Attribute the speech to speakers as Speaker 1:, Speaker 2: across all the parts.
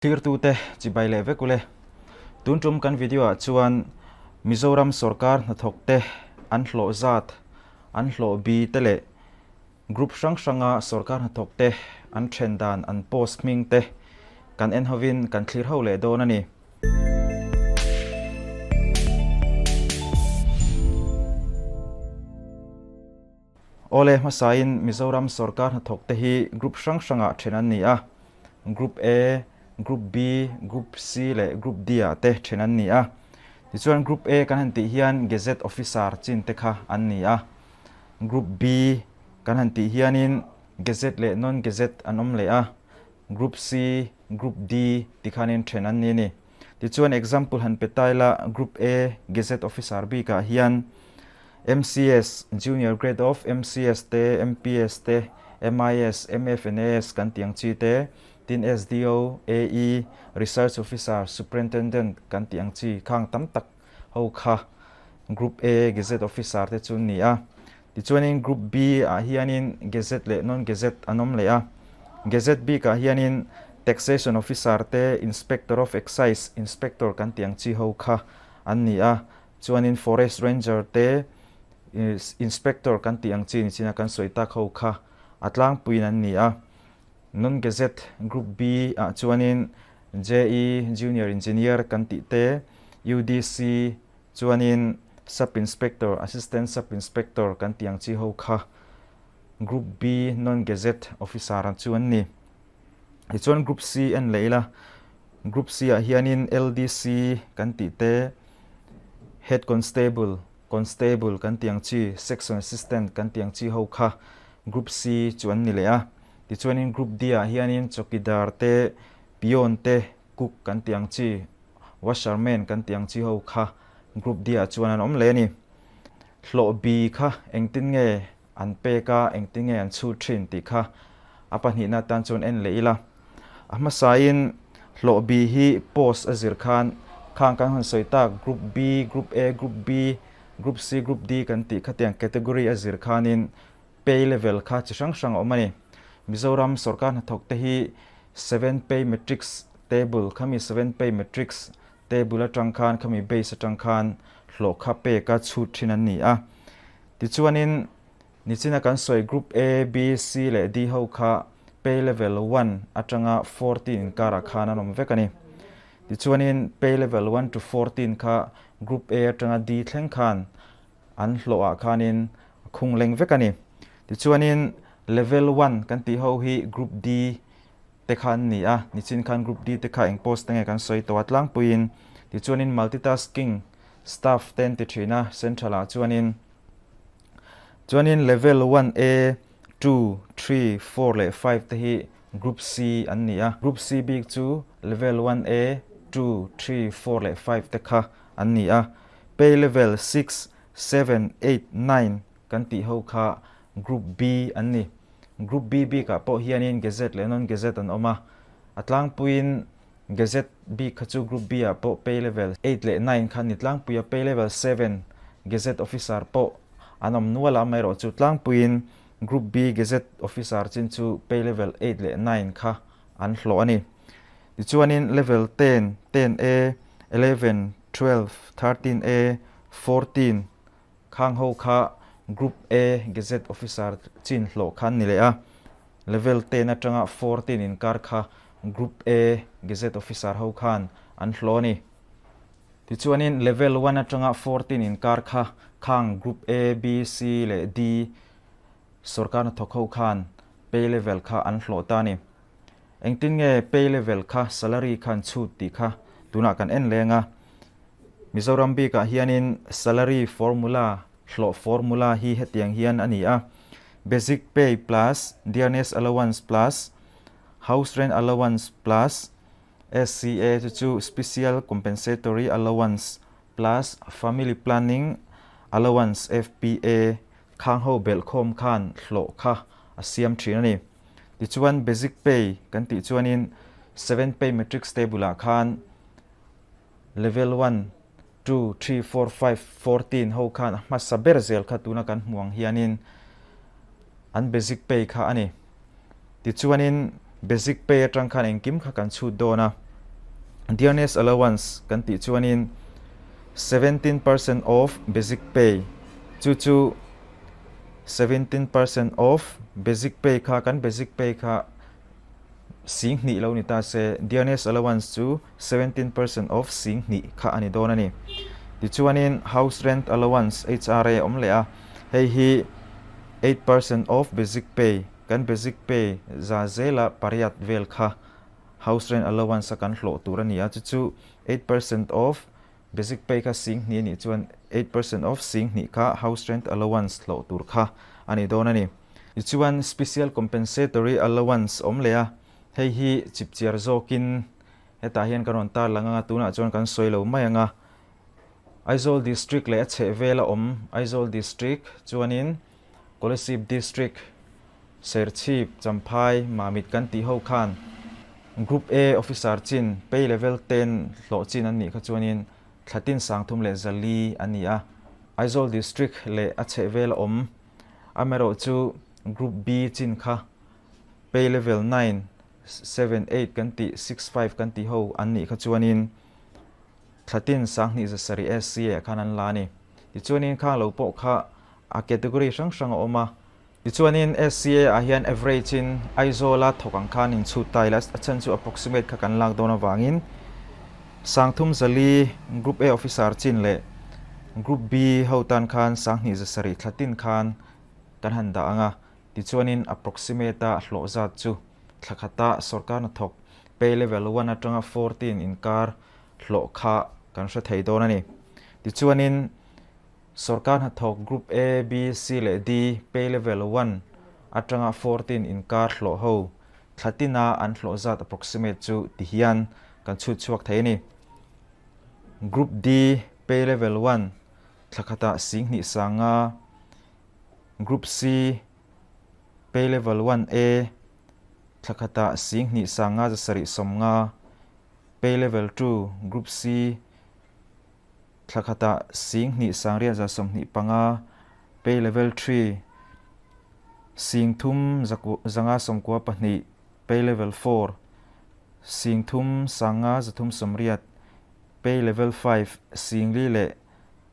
Speaker 1: Thirtute chibai leh vek ule. Tun tum kan video ah chuan Mizoram sorkar hnathawk te an hlawh zat, an hlawh bi te leh group hrang hranga sorkar hnathawk te an then dan an post hming te kan en hovin kan thlir ho leh dawn a ni. Awle hmasain Mizoram sorkar hnathawk te hi group hrang hrangah then an ni a, Group A, Group B, Group C leh Group D ah te then an ni a. Tichuan Group A kan han tih hian Gazette Officer chin te kha an ni a. Group B kan han tih hianin Gazette leh Non-Gazette an awm leh a. Group C, Group D ti khanin then an ni a ni. Tichuan example han pe ta ila Group A Gazette Officer bikah hian MCS, Junior Grade of MCS te, MPS te, MIS, MFNAS kan tih ang chi te, tin SDO, AE, Research Officer, Superintendent kan tih ang chi khang tam tak ho kha Group A Gazette Officer te chu an ni a. Tichuanin Group B ah hianin Gazette leh Non-Gazette an awm leh a. Gazette bikah hianin Taxation Officer te, Inspector of Excise, Inspector kan tih ang chi ho kha an ni a. Chuanin Forest Ranger te, Inspector kan tih ang chi ni china kan sawi tak ho kha a tlangpuiin an ni a. Non-Gazette Group B ah chuanin JE, Junior Engineer kan tih te, UDC, Chuanin Sub Inspector, Assistant Sub Inspector kan tih ang chi ho kha Group B Non-Gazette Officer ang chu an ni. Tichuan Group C en leh ila, Group C ah hianin LDC kan tih te, Head Constable, Constable kan tih ang chi, Section Assistant kan tih ang chi ho kha Group C chu an ni leh a. Tichuanin Group D ah hianin Chowkidar te, Peon te, Cook kan tih ang chi, Washerman kan tih ang chi ho kha Group D ah chuan an awm leh a ni. Hlawh bi kha engtin nge an pek a, engtin nge an chhut thin tih kha a pahnihna atan chuan en leh ila. A hmasain hlawh bi hi post a zir khan khang kan han sawi tak Group B, Group A, Group B, Group C, Group D kan tih khatiang category a zir khanin pay level kha chi hrang hrang a awm a ni. Mizoram sorkar hnathawk te hi seven pay matrix table khami seven pay matrix table atang khan khami base atang khan hlawh kha pek a chhut thin an ni a. Tichuanin nichina kan sawi group A, B, C leh D ho kha pay level one atanga 14 inkarah khan an awm vek a ni. Tichuanin pay level 1 to 14 kha group A atanga D thleng khan an hlawhah khanin a khung leng vek a ni. Tichuanin level one kan tih ho hi group D te kha an ni a, nichin khan group D te kha eng post te nge kan sawi tawh a tlangpuiin. Tichuanin multitasking staff te an ti thin a central ah chuanin chuanin level one A, two, three, four leh five te hi group C an ni a. Group C bik chu level one A, two, three, four leh five te kha an ni a. Pay level six, seven, eight, nine kan tih ho kha Group B an ni. Group B bikah pawh hianin Gazette leh Non-Gazette an awm a. A tlangpuiin Gazette bik kha chu Group B ah pawh pay level eight leh nine kha an ni tlangpui a, pay level seven Gazette officer pawh an awm nual a, amaherawhchu tlangpuiin Group B Gazette officer chin chu pay level eight leh nine kha an hlawh a ni. Tichuanin level 10, 10A, 11, 12, 13A, 14 khang ho kha Group A Gazette Officer chin hlawh kha an ni leh a. Level 10 atanga 14 inkar kha Group A Gazette Officer ho khan an hlawh a ni. Tichuanin level 1 atanga 14 inkar kha khang Group A, B, C leh D sorkar hnathawk ho khan pay level kha an hlawh ta a ni. Engtin nge pay level kha salary kha an chhut tih kha tunah kan en leng a. Mizoram bikah hianin salary formula, hlawh formula hi hetiang hian a ni a, Basic pay plus dearness allowance plus house rent allowance plus SCA chu chu special compensatory allowance plus family planning allowance FPA khang ho belhkhawm khan hlawh kha a siam thin a ni. Tichuan basic pay kan tih chuanin seven pay matrix table ah khan level one, two, three, four, five, 14 ho khan a hmasa ber zel kha tuna kan hmuh ang hianin an basic pay kha a ni. Tichuanin basic pay atang khan engkim kha kan chhut dawn a. Dearness allowance kan tih chuanin 17% of basic pay chu chu 17% of basic pay kha kan basic pay kha sing hnih lo ni ta se dearness allowance chu 17% of sing hnih kha a ni dawn a ni. Tichuanin house rent allowance HRA awm leh a, hei hi 8% of basic pay kan basic pay za zela pariat vel kha House rent allowance a kan hlawh tur a ni a, chu chu 8% of basic pay kha 20,000 a nih chuan 8% of 20,000 kha house rent allowance hlawh tur kha a ni dawn a ni. Tichuan special compensatory allowance awm leh a, hei hi chipchiar zawkin hetah hian kan rawn tarlang anga tunah chuan kan sawi lo mai anga Aizawl District leh a chhehvela awm Aizawl District chuanin Kolasib District, Serchhip, Champhai, Mamit kan tih ho khan Group A Officer chin pay level ten hlawh chin an nih kha chuanin thlatin 34 an ni a. Aizawl District leh a chhehvel a awm. Amaherawh chu Group B chin kha pay level nine, seven, eight kan tih, six, five kan tih ho an nih kha chuanin Thlatin 2700 SC ah khan an la a ni. Tichuanin khang lo pawh kha a category hrang hrang a awm a. Tichuanin SCA ah hian average in Aizawl a thawk ang khan in chhut ta ila a chhan chu approximate kha kan lak dawn avangin 3400 Group A officer chin leh Group B ho tan khan 2700 thlatin khan kan han dah ang a. Tichuanin approximate a hlawh zat chu thla khata sorkar hnathawk pay level one atanga 14 inkar hlawh kha kan hre thei dawn a ni. Tichuanin sorkar hnathawk Group A, B, C leh D pay level one atanga 14 inkar hlawh ho thla tina an hlawh zat approximate chu ti hian kan chhut chhuak thei a ni. Group D pay level one thla khatah 25,000, Group C pay level one A thla khatah 2750, Pay Level 2, Group C, thla khatah 2925, Pay Level 3, 3992, Pay Level 4, 35,380, Pay Level 5,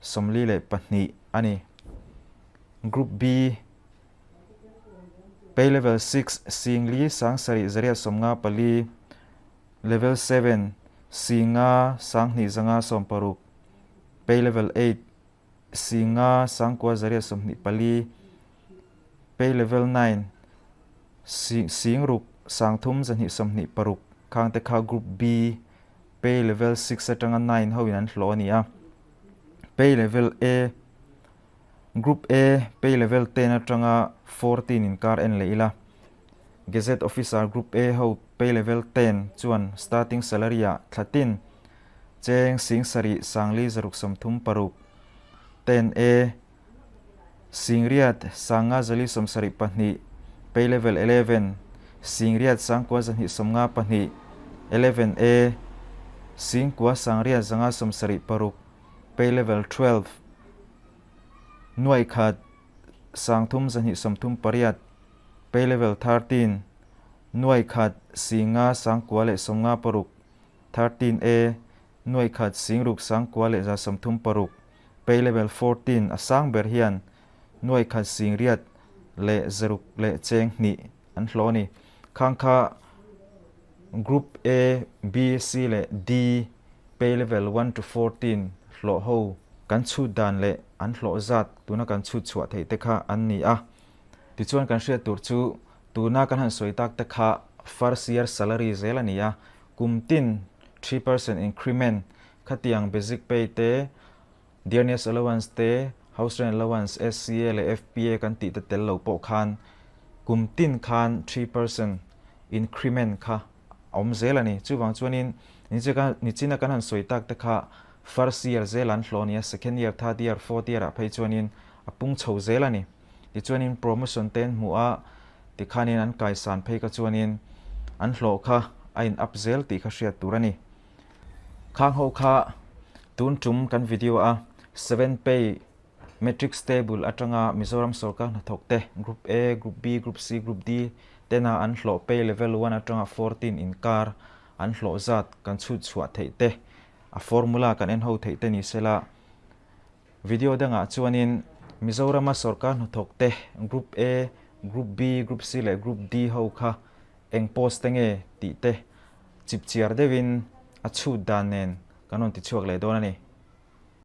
Speaker 1: 442 a ni. Group B, Pay Level 6, 4754, Level 7, 52 2560, Pay Level 8, 5924, Pay Level 9, 6326 khang te kha Group B, Pay Level 6 atanga 9 ho in an hlawh a ni a. Pay Level A, Group A, Pay Level 10 atanga 14 inkar en leh ila. Gazette Officer Group A ho pay level 10 chuan starting salary ah thlatin cheng 76,436, 10 A 85,472, pay level 11 89,292, 11 A 99,576, pay level 12 1,338, Pay level 13, 1996, 13 A, 16,136, Pay level 14 a sang ber hian 1900 leh zaruk leh cheng hnih an hlawh a ni. Khang kha Group A, B, C leh D pay level 1 to 14 hlawh ho kan chhut dan leh an hlawh zat tuna kan chhut chhuah theih te kha an ni a. Tichuan kan hriat tur chu tuna kan han sawi tak te kha first year salary zel a ni a, kum tin 3% increment khatiang basic pay te, dearness allowance te, house rent allowance, SCA leh FPA kan tih te tel lo pawh khan kum tin khan 3% increment kha a awm zel a ni. Chuvang chuanin nichina kan han sawi tak te kha first year zel an hlawh a ni a, second year, third year, fourth year ah phei chuanin a pung chho zel a ni. Tichuanin promotion te an hmuh a, tikhanin an kaisan phei kha chuanin an hlawh kha a in up zel tih kha hriat tur a ni. Khang ho kha tun tum kan video a seven pay matrix table atanga Mizoram sorkar hnathawk te Group A, Group B, Group C, Group D tena an hlawh pay level 1 atanga 14 inkar. an hlawh zat kan chhut chhuah theih te, a formula kan en ho theih te ni sela. Video dangah chuanin Mizorama sorkar hnathawk te Group A, Group B, Group C leh Group D ho kha eng post te nge tih te chipchiar deuhin a chhut dan nen kan rawn ti chhuak leh dawn a ni.